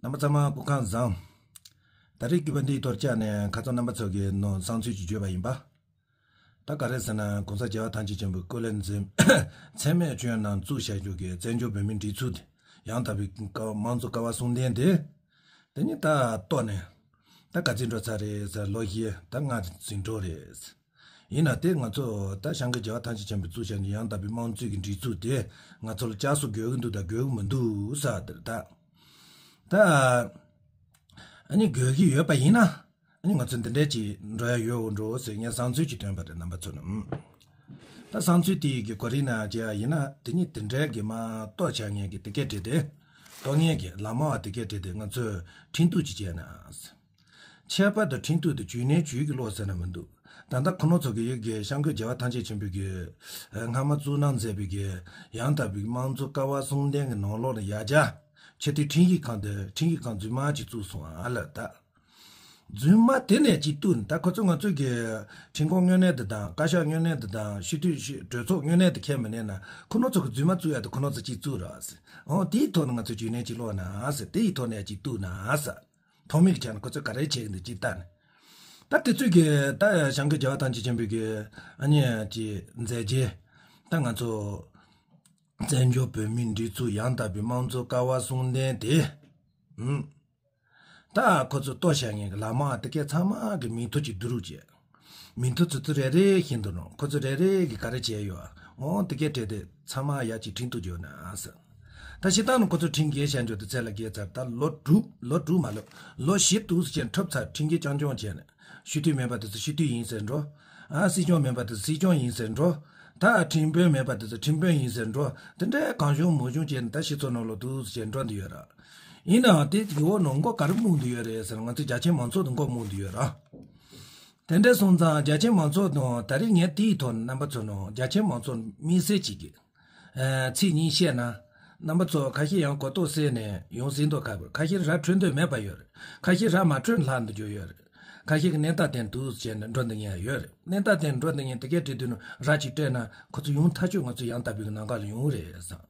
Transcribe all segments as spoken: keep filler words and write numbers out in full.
རྣམ་པ་ཚང་མ་སྐུ་ཁམས་བཟང་། ད་རེས་བརྒྱུད་པ་འདིའི་ཐོག་བཅར་ནས་ཁ་སང་རྣམ་པ་ཚོ་གི་ནང་བསམ་ཚུལ་ཅིག་བརྗོད་པ་ཡིན་པ། ད་ག་རེ་ཟེར་ན་༸གོང་ས་༸རྒྱལ་བ་ཐམས་ཅད་མཁྱེན་པའི་སྐུ་ལས་མཚན་མཚན་སྨད་བྱོན་གནང་བཙུགས་བྱ་རྒྱུ་གི་བཙན་བྱོལ་བོད་མིའི་སྒྲིག་འཛུགས་དེ་ཡང་དག་པའི་ཀ་དམངས་གཙོ་ཀ་བ་གསུམ་ལྡན་དེ། དེ་ནི་ད་ལྟོ་ནས་ད་ག་ཚོད་འགྲོ་ཚར་རེད་ཟེར་ལོ་བཞི་ད་ལྔ་ཙམ་འགྲོ་རེད། ཡིན་ན་དེ་ང་ཚོ་ད་༸སྐྱབས་མགོན་རྒྱལ་བ་ཐམས་ཅད་མཁྱེན་པའི་གཙོས་བྱས་ནས་ཡང་དག་པའི་དམངས་གཙོའི་གི་སྒྲིག་འཛུགས་དེ་ང་ཚོ་ལ་བསྐྱར་གསོ་དགོས་ཀྱི་འདུག་དང་དགོས་ཀྱི་མི་འདུག་ཟེར་དེར་ད། ད་ཨ་ནི་དགོས་ཀྱི་ཡོད་པ་ཡིན་ན་ཨ་ནི་ང་ཚོ་འདི་འདྲས་ཀྱི་འགྲོ་ཡ་ཡོད་འགྲོ་ཟེར་ངས་བསམ་ཚུལ་ཅིག་བཏོན་པ་རེད་རྣམ་པ་ཚོ་ནི། ད་བསམ་ཚུལ་དེ་ཡི་གི་གོ་རིམ་ནང་བྱས་ཡིན་ན་དེ་ཉིད་དེ་འདྲས་གི་མ་གཏོགས་བྱ་ངན་གི་དེ་སྐད་བྲིས་ཏེ། གཏོང་མཁན་གྱི་ལམ་སྨྲ་བ་དེ་སྐད་བྲིས་ཏེ་ང་ཚོས་ཁྲིམས་གཏུག་ཅིག་བྱས་ན། ཆད་པ་དང་ཁྲིམས་གཏུག་དེ་ཇུས་ནན་ཇུས་ཀྱི་ལོག་ཟེར་ན་མི་འདུག་ད་ལྟ་ཁོ་ནོ་ཚོ་གི་ཡིག་གི་༸སྐྱབས་མགོན་རྒྱལ་བ་ཐམས་ཅད་མཁྱེན་པའི་གི་སྔ་མ་གཙུག་ན་མཛད་པའི་གི་ཡང་དག་པའི་དམངས་གཙོ་ཀ་བ་གསུམ་ལྡན་གྱི་ནང་ལོགས་ལ་ཡར་རྒྱ་ཆེ་མཐོའི་ཁྲིམས་ཡིག་ཁང་དེ་ཁྲིམས་ཡིག་ཁང་རྫུན་མ་ཅིག་བཙུགས་སོང་ཨ་ལ་ད། རྫུན་མ་དེ་ནས་ཅིག་བཏུག་ད་ཁོ་ཚོ་ང་ཚོ་གི་ཁྲིམས་ཁང་དངོས་གནས་དེ་དང་བཀའ་ཤག་དངོས་གནས་དེ་དང་སྤྱི་འཐུས་གྲོས་ཚོགས་དངོས་གནས་དེ་ཁས་མི་ལེན་ན་ཁོ་ནོ་ཚོ་གི་རྫུན་མ་བཙུགས་ཡ་དེ་ཁོ་ནོ་ཚོ་ཅིག་བཙུགས་ར་ཟེར། འོ་དེའི་ཐོག་ནས་ང་ཚོ་ཇུས་ནན་ཅིག་ལོག་ན་ཟེར་དེའི་ཐོག་ནས་ཅིག་བཏུག་ན་ཟེར། ཐོག་མའི་གི་ཆ་ནས་ཁོ་ཚོས་ག་རེ་བྱེད་ཀྱི་འདུག་ཅིག་ལྟ་ནས། ད་དེ་ཚོས་གི་ད་༸སྐྱབས་མགོན་རྒྱལ་བ་ཐམས་ཅད་མཁྱེན་པའི་གི་ཨ་ནི་ཀྱི་མཛད་རྗེས། ད་ང་ཚོ་བཙན་བྱོལ་བོད་མིའི་སྒྲིག་འཛུགས་ཡང་དག་པའི་དམངས་གཙོ་ཀ་བ་གསུམ་ལྡན་དེ། ཨུམ། ད་ཁོ་ཚོ་ལྟོ་བྱ་ངན་གི་ལམ་སྨྲ་དེ་གས་ཚང་མ་གི་མིང་ཐོ་ཅིག་བསྡུ་རུབ་བྱས། མིང་ཐོ་ཚོ་ཚོ་རེ་རེ་བཞིན་དུ་ནོ་ཁོ་ཚོ་རེ་རེ་གི་ག་རེ་བྱས་ཡོད། འོང་དེ་གས་བྲལ་ཏེ་ཚང་མ་ཡ་གཅིག་ཁྲིམས་གཏུག་བྱོས་ན་ཟེར། ད་སྤྱིར་བཏང་ནི་ཁོ་ཚོ་ཁྲིམས་འགལ་བྱ་འཇོག་དེ་ཚད་ལ་འགལ་ཚར་ད་ལོ་དྲུག་ལོ་དྲུག་མ་ལོ་ལོ་བཞི་དུས་སུ་ཅན་འཁྲབ་ཚར་ཁྲིམས་འགལ་རྐྱང་རྐྱང་བྱས་ནས་ཤི་དུས་མེད་པ་དེ་ཚོ་ཤི་དུས་ཡིན་ཟེར་འགྲོ། ཨ་སྲིད་སྐྱོང་མེད་པ་དེ་ཚོ་སྲིད་སྐྱོང་ཡིན་ཟེར་འགྲོ། ད་ཁྲིམས་དཔོན་མེད་པ་དེ་ཚོ་ཁྲིམས་དཔོན་ཡིན་ཟེར་འགྲོ། དེ་འདྲའི་གང་བྱུང་མང་བྱུང་བྱས་ནས་ད་ཤི་ཚོ་ནང་ལོ་དུས་སུ་ཅན་འགྲོ་འདི་ཡོད་ར། ཡིན་ནའང་དེ་གི་འོག་ནང་མགོ་ག་རེ་རྨོངས་འདུག་ཡོད་རེད་ཟེར་ང་ཚོ་རྒྱ་ཆེན་མང་ཚོགས་དང་མགོ་རྨོངས་འདུག་ཡོད་ར། དེ་འདྲ་སོང་ཙང་རྒྱ་ཆེན་མང་ཚོགས་དང་ད་རེས་ངས་དེའི་ཐོག་ནས་རྣམ་པ་ཚོ་ནང་རྒྱ་ཆེན་མང་ཚོགས་དམིགས་བསལ་གཅིག་གི་ཚིག་གཉིས་བཤད་ན། རྣམ་པ་ཚོ་ཁ་ཤས་ཡང་གོ་རྟོགས་སད་ནས་ཡོང་སྲིད་མདོག་ཁ་པོ་ཁ་ཤས་ར་འཕྲོད་འདོད་མེད་པ་ཡོད་རེད། ཁ་ཤས་ར་མ་འཕྲོད་ལྷག་འདུག་རྒྱུ་ཡོད་རེད། ཁ་ཤས་ཀྱི་གནས་སྟངས་དེ་འདུག་བྱས་ནས་འགྲོ་འདི་ཉན་ཡོད་རེད། གནས་སྟངས་དེ་འགྲོ་འདི་ཉན་དེ་གས་བྲིས་དུས་ནི་ར་གཅིག་སྤྲད་ན་ཁོ་ཚོ་ཡོང་ཐག་ཆོད་ང་ཚོ་ཡང་དག་པའི་གི་ནང་ག་ལ་ཡོང་རེད་བསམ།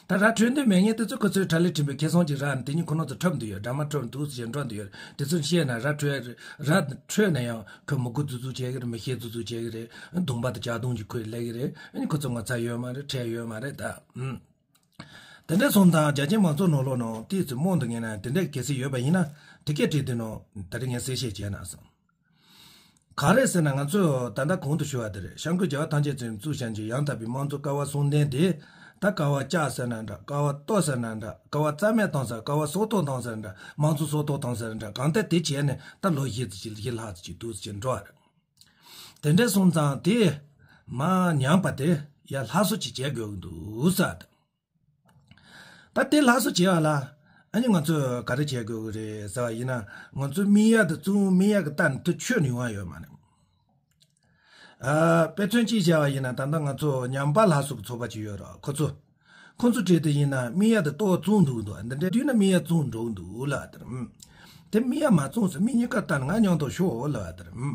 ད་ར་འཕྲོད་འདོད་མེད་མཁན་དེ་ཚོ་ཁོ་ཚོའི་གྲ་ལས་ཁྲིམས་པའི་ཁེ་བཟང་ཅིག་རག་ནས་དེ་ཉིད་ཁོ་ན་ཚོ་འཁྲབ་འདི་ཡོད་འདྲ་མ་འཁྲབ་འདུག་ཟེར་འགྲོ་འདི་ཡོད་དེ་ཚོ་བཤད་ན་ར་འཕྲོད་ར་འཕྲོད་ན་ཡང་ཁོས་མི་གོ་རྫུ་རྫུ་བྱེད་གི་རེད་མི་ཤེས་རྫུ་རྫུ་བྱེད་གི་རེད་གདོང་པ་དང་ལྕགས་གདོང་གི་ཁོས་ལས་གི་རེད་ཨ་ནི་ཁོ་ཚོ་ངོ་ཚ་ཡོད་མ་རེད་ཁྲེལ་ཡོད་མ་རེད་ད། དེ་འདྲ་སོང་ཙང་རྒྱ་ཆེན་མང་ཚོགས་ནང་ལོགས་ནང་ཏིས་ཙི་རྨོངས་འདུག་ངེས་ན་དེ་འདྲ་གལ་སྲིད་ཡོད་པ་ཡིན་ན་དེ་སྐད་བྲིས་དེ་ནང་ད་རེས་ངས་གསལ་བཤད་བྱས་ན་སོང་། ག་རེ་ཟེར་ན་ང་ཚོས་ད་ལྟ་གོང་དུ་ཞུ་བ་དེ་རེད། སྐྱབས་མགོན་རྒྱལ་བ་ཐམས་ཅད་མཁྱེན་པའི་གཙོས་བྱས་ཀྱི་ཡང་དག་པའི་དམངས་གཙོ་ཀ་བ་གསུམ་ལྡན་དེ་ད་ཀ་བ་བཅག་ཟེར་ན་འདྲ་ཀ་བ་གཏོར་ཟེར་ན་འདྲ་ཀ་བ་རྩ་མེད་བཏང་ཟེར་ཀ་བ་སྲོག་ཐོག་བཏང་ཟེར་ན་འདྲ་དམངས་གཙོ་སྲོག་ཐོག་བཏང་ཟེར་ན་འདྲ་གང་ལྟར་དེ་བྱས་ནས་ད་ལོ་བཞི་ཙམ་ཅིག་བཞི་ལྷག་ཙམ་ཅིག་འདུག་ཟེར་འགྲོ་བ་རེད། དེ་འདྲ་སོང་ཙང་དེ་མ་ཉམས་པ་དེ་ཡ་སླར་གསོ་ཅིག་བྱེད་དགོས་ཀྱི་འདུག་ཟེར། ད་དེ་ལྷག་བསམ་བྱེད་པ་ལ་ཨ་ནི་ང་ཚོས་ག་རེ་བྱེད་དགོས་ཀྱི་རེད་ཟེར་བ་ཡིན་ན་ང་ཚོས་དམིགས་ཡ་དེ་བཙུགས་དམིགས་ཡ་གི་ལྟ་ནས་དེ་ཆོད་ནས་ཡོང་བ་ཡོད་མ་རེད། ཨ་དཔེ་མཚོན་གཅིག་བྱས་པ་ཡིན་ན་ད་ལྟ་ང་ཚོ་ཉམས་པ་སླར་གསོ་གི་ཚོགས་པ་ཅིག་ཡོད་རེད་ཁོ་ཚོ། ཁོ་ཚོ་གྲས་དེ་ཡིན་ན་དམིགས་ཡ་དེ་ཏོག་བཙུགས་འདུག་འདུག་འདི་འདྲའི་དུས་ན་དམིགས་ཡ་བཙུགས་འགྲོ་འདུག་ལབ་དེར་ཨུམ། དེ་དམིགས་ཡ་མ་བཙུགས་ཟེར་མི་གཉིས་ཀ་ལྟ་ན་ང་མཉམ་དུ་ཤོག་ལབ་དེར་ཨུམ།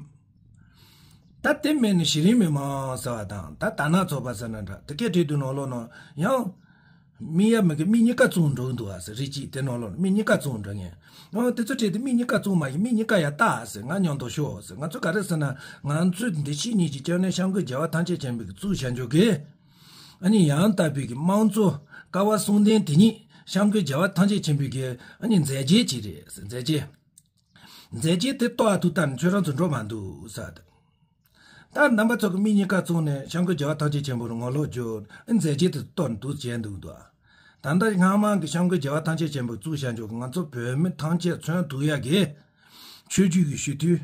ད་དེ་མེད་ནི་གཞི་རིམ་མི་མང་ཟེར་བ་དང་ད་ད་ན་ཚོགས་པ་ཟེར་ན་འདྲ་དེ་སྐད་བྲིས་དུས་ནང་ལོགས་ནང་ཡང་། མི་ཡ་མི་གི་མི་གཉིས་ཀ་བཙོང་འགྲོ་གི་འདུག་ཨ་ཟེར་རིགས་གཅིག་དེ་ནང་ལོགས་མི་གཉིས་ཀ་བཙོང་འགྲོ་ངེས། ཨོ་དེ་ཚོ་བྲིས་ཏེ་མི་གཉིས་ཀ་བཙོང་མ་ཡིན་མི་གཉིས་ཀ་ཡ་ལྟ་ཨ་ཟེར་ང་མཉམ་དུ་ཤོག་ཟེར་ང་ཚོ་ག་རེ་ཟེར་ན་ང་ཚོས་འདི་ཕྱི་གཉིས་ཀྱི་སྐྱབས་གནས་སྐྱབས་མགོན་རྒྱལ་བ་ཐམས་ཅད་མཁྱེན་པའི་གཙོས་བྱ་འཇོག་གི། ཨ་ནི་ཡང་དག་པའི་གི་དམངས་གཙོ་ཀ་བ་གསུམ་ལྡན་དེ་ཉིད་སྐྱབས་མགོན་རྒྱལ་བ་ཐམས་ཅད་མཁྱེན་པའི་གི་ཨ་ནི་མཛད་རྗེས་ཅིག་རེད་ཟེར་མཛད་རྗེས། མཛད་རྗེས་དེ་རྟོགས་ཨ་ཐུག་ལྟར་ཁྱོད་རང་ཚོ་འགྲོ་མ་འདུག་ཟེར། ད་རྣམ་པ་ཚོ་གི་མི་གཉིས་ཀ་བཙོང་ནས་སྐྱབས་མགོན་རྒྱལ་བ་ཐམས་ཅད་མཁྱེན་པ་ལ་ངོ་ལོག་བརྗོད་ཨ་མཛད་རྗེས་དེ་རྟོགས་འདུག་བྱས་འདུག་འདུག་ད་ལྟ་སྔ་མ་གི་སྐྱབས་མགོན་རྒྱལ་བ་ཐམས་ཅད་མཁྱེན་པ་གཙོས་བྱ་འཇོག་གི་ང་ཚོ་བོད་མི་ཐམས་ཅད་མཚོན་ཐུབ་ཡ་གི་ཆོས་བརྒྱུད་ཀྱི་སྤྱི་འཐུས།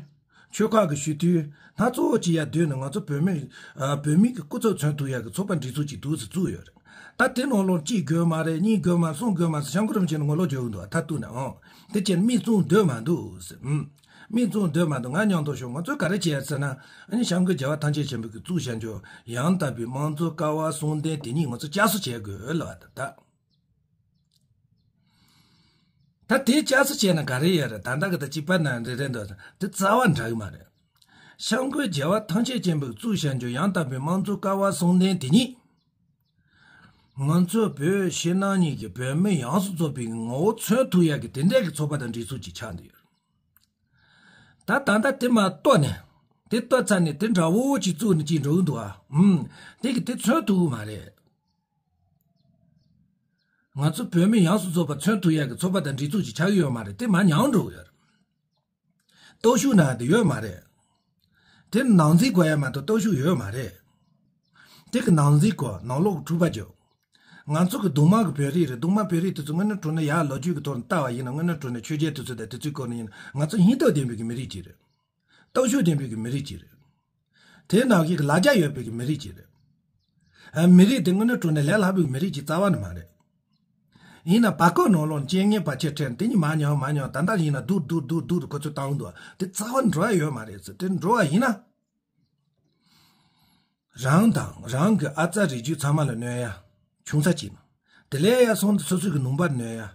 ཆོལ་ཁ་གི་སྤྱི་འཐུས་སྣ་ཚོགས་ཅིག་ཡར་བསྡུས་ནས་ང་ཚོ་བོད་མི་ཨ་བོད་མི་གི་སྐུ་ཚབ་མཚོན་ཐུབ་ཡག་གི་ཚོགས་པ་སྒྲིག་འཛུགས་ཅིག་འདུག་སེ་བཙུགས་ཡོད་རེད། ད་དེ་ནང་ལོགས་གཅིག་དགོས་མ་རེད་གཉིས་དགོས་མ་གསུམ་དགོས་མ་ཟེར་སྐྱབས་མགོན་རིན་པོ་ཆེ་ནས་ངོ་ལོག་བྱེད་ཀྱི་འདུག་ཨ་མཐར་གཏུགས་ནས་ཨང་། དེ་ཅན་མི་བཙོང་འདོད་མ་འདུག་ཟེར། ཨུམ། མི་བཙོང་འདོད་མ་འདུག་ང་མཉམ་དུ་ཤོག་ང་ཚོས་ག་རེ་བྱེད་ཟེར་ན་ཨ་ནི་སྐྱབས་མགོན་རྒྱལ་བ་ཐམས་ཅད་མཁྱེན་པའི་གི་གཙོས་བྱ་འཇོག་ཡང་དག་པའི་དམངས་གཙོ་ཀ་བ་གསུམ་ལྡན་དེ་ཉིད་ང་ཚོ་བསྐྱར་གསོ་བྱེད་དགོས་ལབ་པ་ད་ད། ད་དེ་བསྐྱར་གསོ་བྱས་ན་ག་རེ་ཡོད་རེད་ད་ལྟ་གི་ད་གཅིག་པ་ན་རེ་རེ་འདུག་དེ་རྩ་བ་འདྲ་གི་མ་རེད། སྐྱབས་མགོན་རྒྱལ་བ་ཐམས་ཅད་མཁྱེན་པའི་གཙོས་བྱ་འཇོག་ཡང་དག་པའི་དམངས་གཙོ་ཀ་བ་གསུམ་ལྡན་དེ་ཉིད། ང་ཚོ་བོད་ཕྱི་ནང་གཉིས་ཀྱི་བོད་མི་ཡོངས་སུ་རྫོགས་པའི་ངོ་བོ་མཚོན་ཐུབ་ཡག་གི་དེ་འདྲ་གི་ཚོགས་པ་དང་སྒྲིག་འཛུགས་ཅིག་ཆགས་འདུག་ཡོད། ད་ད་ལྟ་དེ་མར་གཏོར་ནས། དེ་གཏོར་ཚར་ནས་དེ་འདྲ་བོ་ཅིག་བཙུགས་ནས་ཅིག་འགྲོ་གི་འདུག་ཨ། ཨུམ། དེ་གི་དེ་མཚོན་ཐུབ་ཀྱི་མ་རེད། ང་ཚོ་བོད་མི་ཡོངས་སུ་རྫོགས་པ་མཚོན་ཐུབ་ཡག་གི་ཚོགས་པ་དང་སྒྲིག་འཛུགས་ཅིག་ཆགས་ཀྱི་ཡོད་མ་རེད། དེ་མར་ཉམས་འགྲོ་གི་ཡོད་རེད། སྟོབས་ཤུགས་ནང་དེ་ཡོད་མ་རེད། དེ་ནང་འཛིང་དགོས་ཡ་མ་གཏོགས་སྟོབས་ཤུགས་ཡོད་མ་རེད། དེ་གི་ནང་འཛིང་དགོས། ནང་ལོགས་འཁྲུག་པ་རྒྱག། ང་ཚོ་གི་གདུང་མ་གི་བོད་རིགས་རེད། གདུང་མ་བོད་རིགས་དེ་ཚོ་དངོས་གནས་དྲང་གནས་ཡར་ལོ་རྒྱུས་ཀྱི་ཐོག་ནས་ལྟ་བ་ཡིན་ན། དངོས་གནས་དྲང་གནས་ཆོས་རྒྱལ་དེ་ཚོ་དང་དེ་ཚོའི་སྐོར་ནས་ཡིན་ན། ང་ཚོ་སྙིང་སྟོབས་ལྡན་པའི་གི་མི་རིགས་ཅིག་རེད། སྟོབས་ཤུགས་ལྡན་པའི་གི་མི་རིགས་ཅིག་རེད། དེ་ནང་བཞིན་གི་ལ་རྒྱ་ཡོད་པའི་གི་མི་རིགས་ཅིག་རེད། ཨ། མི་རིགས་དེ་དངོས་གནས་དྲང་གནས་ལས་སླ་པོའི་མི་རིགས་ཅིག་རྩ་བ་ནས་མ་རེད། ཡིན་ན་བར་སྐབས་ནང་ལོགས་རྐྱེན་ངན་བར་ཆད་འཕྲད་ནས་དེ་གཉིས་མར་ཉམས་མར་ཉམས། ད་ལྟ་ཡིན་ན་སྡུག་སྡུག་སྡུག་སྡུག་ཁོ་ཚོས་བཏང་འདུག། དེ་རྩ་བ་ནས་འགྲོ་ཡ་ཡོད་མ་རེད་ཟེར། དེ་འགྲོ་བ་ཡིན་ན། རང་དང་རང་གི་ཨ་ཙ་རིགས་རྒྱུད་ཚང་མ་ལ་གནོད་ཡ། ཆུང་ས་གཅིག་ན། དེ་ལས་ཡར་སོང་ན་སོ་སོ་གི་ནང་པར་གནོད་ཡ།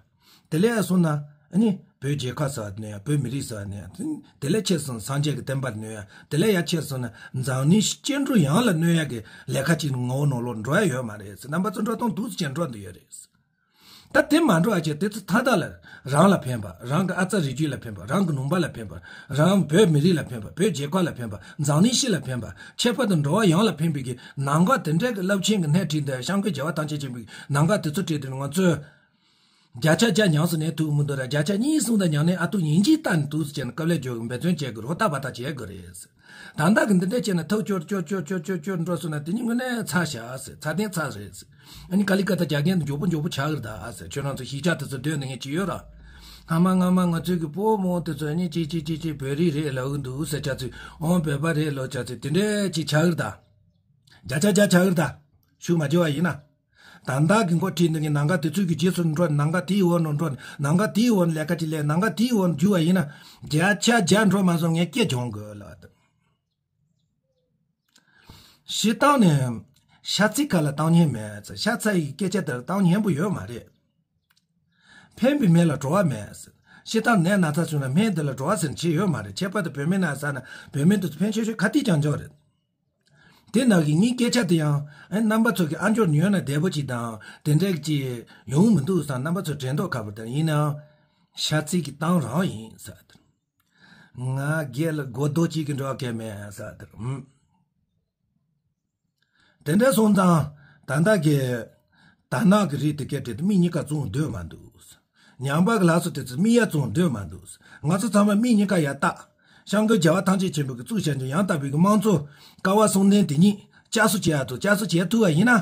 དེ་ལས་ཡར་སོང་ན་ཨ་ནི་བོད་རྒྱལ་ཁབ་ཟེར་བ་གནོད་ཡ། བོད་མི་རིགས་ཟེར་བ་གནོད་ཡ། དེ་ལས་ཆེར་སོང་ན་སངས་རྒྱས་ཀྱི་བསྟན་པར་གནོད་ཡ། དེ་ལས་ཡར་ཆེར་སོང་ན་འཛམ་གླིང་སྐྱེ་འགྲོ་ཡོངས་ལ་གནོད་ཡ་གི་ལས་ཀ་གཅིག་ནི་ངོ་བོ་ནང་ལོགས་འགྲོ་ཡ་ཡོད་མ་རེད་ཟེར། རྣམ་པ་ཚོ་འགྲོ་སྟངས་འདུག་སེ་བྱས་འགྲོ་འདི་ཡོད་རེད། ད་དེ་མ་འགྲོ་བ་བྱས། དེ་ཚོ་མཐའ་དག་ལ་རང་ལ་ཕན་པ། རང་གི་ཨ་ཙ་རིགས་རྒྱུད་ལ་ཕན་པ། རང་གི་ནང་པ་ལ་ཕན་པ། རང་བོད་མི་རིགས་ལ་ཕན་པ། བོད་རྒྱལ་ཁབ་ལ་ཕན་པ། འཛམ་གླིང་སྤྱི་ལ་ཕན་པ། ཁྱད་པར་དུ་འགྲོ་བ་ཡོངས་ལ་ཕན་པའི་གི་ནང་པ་དེ་འདྲའི་གི་རླབས་ཆེན་གྱི་སྣེ་ཁྲིད་འདི་སྐྱབས་མགོན་རྒྱལ་བ་ཐམས་ཅད་མཁྱེན་པའི་གི་ནང་པ་དེ་ཚོ་ཁྲིད་དེ་ང་ཚོས་བརྒྱ་ཆ་བརྒྱ་ཉམས་སུ་ལེན་ཐུབ་མི་འདུག་ར། བརྒྱ་ཆ་གཉིས་གསུམ་དང་ཉམས་ལེན་ཨ་ཐུག་ཉིན་གཅིག་ལྟ་ནས་འདུག་སེ་བྱས་ནས་དཀའ་ལས་སྦྱོར་གི་འབད་བརྩོན་བྱེད་དགོས་རེད། ཧོ་ད་བ་ད་བྱེད་དགོས་རེད། ད་ལྟ་གི་འདི་འདྲ་བྱས་ན་ཐག་ཆོད་ཆོད་ཆོད་ཆོད་ཆོད་ཆོད་འགྲོ་སོང་ན་དེ་ཉིད་དངོས་གནས་ཚར་བཞག་ཟེར། ཚར་ཏན་ཚར་རེད་ཟེར། ཨ་ནི་ཀ་ལི་ཀ་ཏ་རྒྱག་མཁན་དེ་མགྱོགས་པོ་མགྱོགས་པོ་ཆགས་གི་རེད་ད་ཟེར། ཁྱོད་རང་ཚོ་གཞིས་ཆགས་དེ་ཚོ་སྡོད་ནས་ངས་ཅི་ཡོད་ར། སྔ་མ་སྔ་མ་ང་ཚོའི་གི་བུ་མོ་དེ་ཚོ་ཨ་ནི་ཅི་ཅི་ཅི་ཅི་བོད་རིགས་རེད་ལབ་གི་འདུག་ཟེར་བྱ་ཚོད། ཨོང་བོད་པ་རེད་ལབ་བྱ་ཚོད། དེ་འདྲ་ཅིག་ཆགས་གི་རེད་ད། བརྒྱ་ཆ་བརྒྱ་ཆགས་གི་རེད་ད། ཤུགས་མ་བྱེད་པ་ཡིན་ན། ད་ལྟ་གི་འགོ་ཁྲིད་འདི་གི་ནང་ག་དེ་ཚོའི་གི་རྗེས་སུ་འགྲོ། ནང་ག་དེའི་འོག་ནང་འགྲོ། ནང་ག་དེའི་འོག་ལས་ཀ་ཅིག་ལས། ནང་ག་དེའི་འོག་འཇུ་བ་ཡིན་ན། བརྒྱ་ཆ་བརྒྱ་འགྲོ་མ་སོང་ངས་སྐད་གྱོང་དགོས་ལ། སྤྱིར་བཏང་ནས་ཤ་ཚའི་ཁ་ལ་གཏམ་སྙན་མེད། ཤ་ཚ་ཡི་སྐད་ཆ་དེར་གཏམ་སྙན་པོ་ཡོད་མ་རེད། ཕན་པའི་མི་ལ་བྲོ་བ་མེད། སྤྱིར་བཏང་ནད་ན་ཚ་བྱུང་ན་སྨན་དེ་ལ་བྲོ་བ་ཟེར་ནས་བྱེད་ཡོད་མ་རེད། ཁྱད་པར་དུ་བོད་མི་ན་ཟ་ན་བོད་མི་དེ་ཚོ་ཕན་ཆེ་ཤོས་ཁ་ཏིག་རྐྱང་རྐྱང་རེད། དེ་ནང་གི་ངའི་སྐད་ཆ་དེ་ཡང་ཨ་རྣམ་པ་ཚོ་གི་ཨ་མཆོག་ཉོན་ན་བདེ་པོ་ཅིག་དང་དེ་འདྲ་ཅིག་ཡོང་མི་འདུག་བསམ། རྣམ་པ་ཚོ་དྲན་མདོག་ཁ་པོ་དང་། ཡིན་ནའང་ཤ་ཚིག་གི་གཏམ་རང་ཡིན་ཟེར། ང་སྒེར་ལ་དགོས་རྡོ་གཅིག་གི་འགྲོ་མཁན་མེད་ཟེར། དེ་འདྲ་སོང་ཙང་ད་ལྟ་གི་དར་ནག་གི་རིགས་དེ་སྐད་བྲིས་ཏེ་མིག་གཉིས་ཀ་བཙོང་སྡོད་མ་འདུག། ཉམས་པ་གི་ལགས་སོ་དེ་ཚོ་མིག་ཡ་བཙོང་སྡོད་མ་འདུག། ང་ཚོ་ཚང་མ་མིག་གཉིས་ཀ་ཡར་བལྟ། སྐྱབས་མགོན་རྒྱལ་བ་ཐམས་ཅད་མཁྱེན་པའི་གི་གཙུག་བྱང་ཆུབ་ཡང་དག་པའི་གི་དམངས་གཙོ་ཀ་བ་གསུམ་ལྡན་དེ་ཉིད་བསྐྱར་གསོ་བྱེད་ཡ་དང་། བསྐྱར་གསོ་བྱེད་ཐུབ་པ་ཡིན་ན་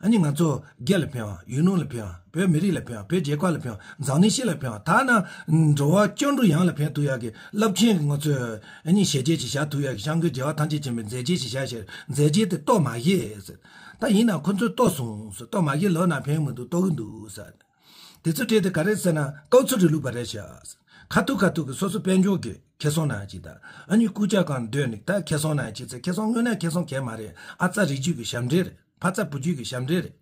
ཨ་ནི་ང་ཚོ་སྒེར་ལ་ཕན་པ། ཡུལ་ལུང་ལ་ཕན་པ། བོད་མི་རིགས་ལ་ཕན་པ། བོད་རྒྱལ་ཁབ་ལ་ཕན་པ། འཛམ་གླིང་སྤྱི་ལ་ཕན་པ། ཐ་ན་འགྲོ་བ་སྐྱེ་འགྲོ་ཡོངས་ལ་ཕན་ཐུབ་ཡ་གི་རླབས་ཆེན་གི་ང་ཚོས་ཨ་ནི་བྱས་རྗེས་ཅིག་བཞག་ཐུབ་ཡ་གི་སྐྱབས་མགོན་རྒྱལ་བ་ཐམས་ཅད་མཁྱེན་པའི་མཛད་རྗེས་ཅིག་བཞག་ཞེས། མཛད་རྗེས་དེ་རྟོགས་མ་ཤེས་ཟེར། ད་ཡིན་ན་ཁོ་ཚོས་རྟོགས་སོང་ཟེར། རྟོགས་མ་ཤེས་ལབ་ན་ཕན་མི་འདུག། རྟོགས་ཀྱི་འདུག་ཟེར། དེ་ཚོ་བྲིས་ཏེ་ག་རེ་ཟེར་ན་སྟོབས་ཚུལ་རིང་ལུགས་པ་རེད་ཤག། ཁ་ཐུག་ཁ་ཐུག་གི་སོ་སོ་དཔལ་འབྱོར་གི་ཁེ་བཟང་ནང་ཅིག་དང་། ཨ་ནི་རྐུབ་བཀྱག་སྒང་སྡོད་ནས་ད་ཁེ་བཟང་ནང་ཅིག་ཟེར། ཁེ་བཟང་དངོས་གནས་ཁེ་བཟང་གང་ཡང་མ་རེད། ཨ་ཙ་རིགས་རྒྱུད་ཀྱི་ཞབས་འདྲེན་རེད། ཕ་ཚ་བུ་རྒྱུད་ཀྱི་ཞབས་འདྲེན་རེད།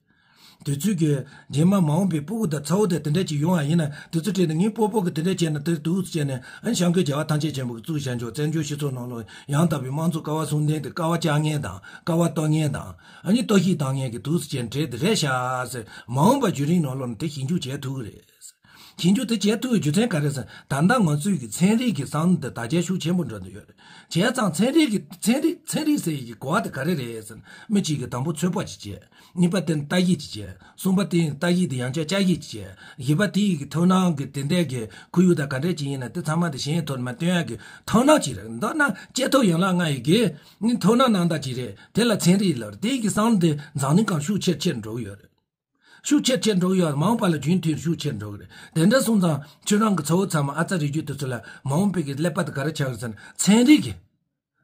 དེ་ཚོས་ཀྱི་རྗེས་མ་མ་འོངས་པའི་སྤུ་གུ་དང་ཚ་བོ་དང་དེ་འདྲ་ཅིག་ཡོང་བ་ཡིན་ན། དེ་ཚོ་བྲིས་ཏེ་ངའི་སྤོ་སྤོ་གི་དེ་འདྲ་བྱས་ན་དེ་འདུག་ཟེར་ནས། ཨ་ནི་སྐྱབས་མགོན་རྒྱལ་བ་ཐམས་ཅད་མཁྱེན་པའི་གི་གཙུག་བྱང་ཆུབ་བཙན་བྱོལ་སྤྱི་ཚོགས་ནང་ལོགས་ཡང་དག་པའི་དམངས་གཙོ་ཀ་བ་གསུམ་ལྡན་དེ་ཀ་བ་བཅག་མཁན་དང་། ཀ་བ་གཏོར་མཁན་དང་། ཨ་ནི་གཏོར་བཤིག་བཏང་མཁན་གྱི་འདུག་སེ་བྱས་བྲིས་ཏེ་རེད་ཤག་ཟེར། མ་འོངས་པ་བརྒྱུད་རིམ་ནང་ལོགས་ནས་དེ་ཞིབ་འཇུག་བྱེད་ཐུབ་ཀྱི་རེད། ཞིབ་འཇུག་དེ་བྱེད་ཐུབ་པའི་རྒྱུ་མཚན་ག་རེ་ཟེར། ད་ལྟ་ང་ཚོའི་གི་ཚན་རིག་གི་བསམ་བློ་དེ་དར་རྒྱས་ཤུགས་ཆེན་པོ་འགྲོ་འདོད་ཡོད་རེད། བྱས་ཙང་ཚན་རིག་གི་ཚན་རིག་ཚན་རིག་ཟེར་ཡི་གི་གོ་བ་དེ་ག་རེ་རེད་ཟེར་ན། མི་གཅིག་གིས་དང་པོ་ཚོད་དཔག་ཅིག་བྱས། གཉིས་པ་དེ་ནི་ལྟ་ཡིག་ཅིག་བྱས། གསུམ་པ་དེ་ནི་ལྟ་ཡིག་དེ་ཡང་བསྐྱར་བསྐྱར་ཡིག་ཅིག་བྱས། བཞི་པ་དེ་ཡི་གི་ཐོབ་སྣང་གི་དེ་འདྲས་གི་ཁོར་ཡུག་དང་ག་འདྲས་ཅིག་ཡིན་ན་དེ་ཚང་མ་དེ་གཞན་ཐོག་ནས་མར་སྟོན་ཡག་གི་དོ་སྣང་ཅིག་རེད། མདོར་ན་བྱེད་ཐབས་ཡན་ལག་ལྔ་ཡི་གི་ནི་དོ་སྣང་གནང་སྟངས་ཅིག་རེད། དེ་ལ་ཚན་རིག་ལབ་རེད། དེ་ཡི་གི་བསམ་བློ་དེ་འཛམ་གླིང་སྒང་ཤུགས་ཆེར་ཆེར་འགྲོ་གི་ཡོད་རེད། ཤུགས་ཆེར་ཆེར་འགྲོ་གི་ཡོད་རེད། མ་འོངས་པ་ལ་རྒྱུན་མཐུད་ཤུགས་ཆེར་འགྲོ་གི་རེད། དེ་འདྲ་སོང་ཙང་ཁྱོད་རང་གི་ཚ་བོ་ཚ་མོ་ཨ་ཙ་རིགས་རྒྱུད་དེ་ཚོ་ལ་མ་འོངས་པའི་གི་ཀླད་པ་དེ་ག་རེ་ཆགས་ཀྱི་ཟེར་ན། ཚན་རིག་གི་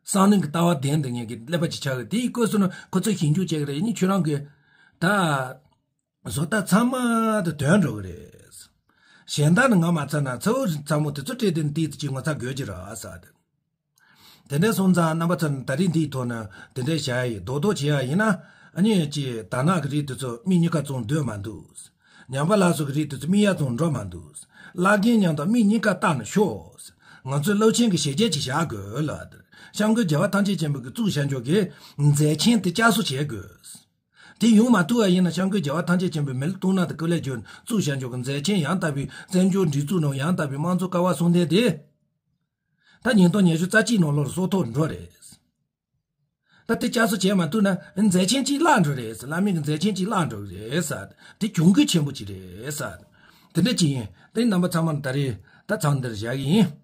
བསམ་བློ་གི་ལྟ་བ་ལྡན་དེ་ངེད་ཀྱི་ཀླད་པ་ཅིག་ཆགས་ཀྱི། དེ་ཡི་སྐོར་སོང་ན་ཁོ་ཚོས་ཞིབ་འཇུག་བྱེད་ཀྱི་རེད། ཡིན་ནའི་ཁྱོད་རང་གི་ད་བཟོ་ལྟ་ཚང་མ་དེ་དོན་འགྲོ་གི་རེད། གཞན་དག་ནི་ང་མ་ཚར་ན་ཚ་བོ་ཚ་མོ་དེ་ཚོ་བྲིས་ཏེ་ཏིག་ཙི་ཅིག་ངོ་ཚ་དགོས་ཀྱི་རེད་ཟེར་ཏེ། དེ་འདྲ་སོང་ཙང་རྣམ་པ་ཚོ་ནི་ད་རིང་འདིའི་ཐོག་ནས་དེ་འདྲ་བྱ་ཡ་ཡིན། རྡོག་རྡོག་བྱེད་ཡ་ཡིན་ན། ཨ་ནི་ཅིག་དར་ནག་གི་རིགས་དེ་ཚོ་མིག་གཉིས་ཀ་བཙོང་སྡོད་མ་འདུག། ཉམས་པ་ལགས་སོ་གི་རིགས་དེ་ཚོ་མིག་ཡ་བཙོང་འགྲོ་མ་འདུག། བླ་རྒན་མཉམ་དུ་མིག་གཉིས་ཀ་བལྟས་ནས་ཤོག། ང་ཚོས་རླབས་ཆེན་གྱི་བྱས་རྗེས་ཅིག་བཞག་དགོས་ལ། སྐྱབས་མགོན་རྒྱལ་བ་ཐམས་ཅད་མཁྱེན་པའི་གི་གཙུག་བྱང་ཆུབ་ཀྱི་མཛད་ཆེན་དེ་བསྐྱར་གསོ་བྱེད་དགོས། དེ་ཡོང་མ་ཐུབ་པ་ཡིན་ན་སྐྱབས་མགོན་རྒྱལ་བ་ཐམས་ཅད་མཁྱེན་པའི་མི་ལ་གཏུགས་ན་དང་སྐུ་ལས་བསྐྱོན་བཙུགས་བྱ་འཇོག་གི་མཛད་ཆེན་ཡང་དག་པའི་བཙན་བྱོལ་སྒྲིག་འཛུགས་ནང་ཡང་དག་པའི་དམངས་གཙོ་ཀ་བ་གསུང་ཐེངས་དེ། ད་ཉིས་སྟོང་ཉི་ཤུ་རྩ་གཅིག་ནང་ལོགས་སྲོག་ཐོག་འགྲོ་རེད། ད་དེ་བསྐྱར་གསོ་བྱས་མ་ཐུབ་ན་མཛད་ཆེན་གཅིག་བརླག་འགྲོ་རེད་ཟེར། བླ་མེད་ཀྱི་མཛད་ཆེན་གཅིག་བརླག་འགྲོ་གི་རེད་ཟེར། དེ་གྱོང་གུད་ཆེན་པོ་གཅིག་རེད་ཟེར། དེ་འདྲ་གཅིག་ཡིན། དེ་རྣམ་པ་ཚང་མ་ལ་ད་རེས་ད་མཚམས་འདིར་བཞག་གི་ཡིན།